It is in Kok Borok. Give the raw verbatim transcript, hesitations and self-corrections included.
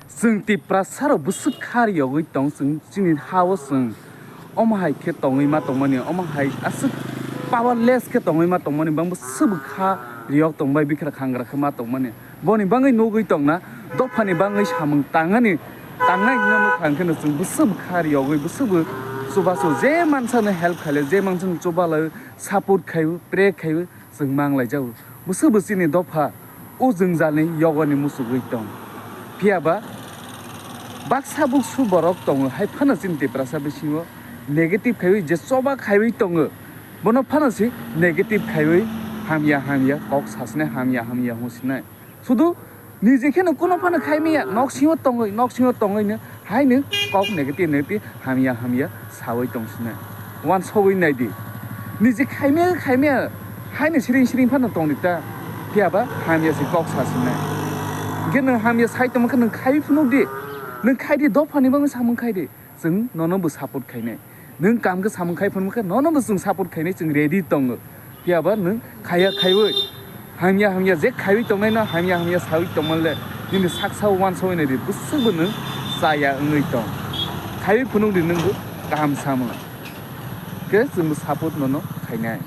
Chwng Tiprasa rok bwswk kha riyogwi tong, chwng chini ha-o chwng omo hai khe tongwi ma tongmani, omo hai aswk powerless khe tongwi ma tongmani, bang bwswk kha riyok tongbai bikra khangra khe ma tongmani. Boni bangwi nugwi tongna, dophani bangwi samung tangani, tangnai hwnna nukha hwnkhe no chwng bwswk kha riyogwi bwswk chubachu je mansano help khailai, je mansano chubalai, support khaio, pray khaio, chwng manglaijago. Bwswk bwswkni dopha o jwngjalni yogoni muchugwi tong. Phiyaba baksa buksu borok tongo, hai phano chini Tiprasa bisingo negative khaiwi je choba khaiwi tongo, bono phano se negative khaiwi hamya hamya kok sasinai, hamya hamya hwnsinai. Sudu niji kheno kuno phano khaimaya, nok singo tongwi, nok singo tongwino haino kok negative negative hamya hamya sawi tongsinai. Wansogwi naidi. Niji khaimaya khaimaya haino siring siring phano tongdi ta. Phiyaba hamya se kok sasinai. Hwnkhe nwng hamya sai tongma khe nwng khaiwi phunukdi. Nwng khaidi, dophani bagwi samung khaidi. Chwng nono bo support khainai. Nwng kam khe samung khai phunukma khe nono bo chwng support khainai, chwng ready tongo. Phiyaba nwng khaiya khaiwi, hamya hamya je khaiwi tongnaino hamya hamya sawi tongmale nini saksa wansogwi naidi, bwswkbo nwng chaya wngwi tong. Khaiwi phunukdi nwngbo kaham samung. Khe chwngbo support nono khainai.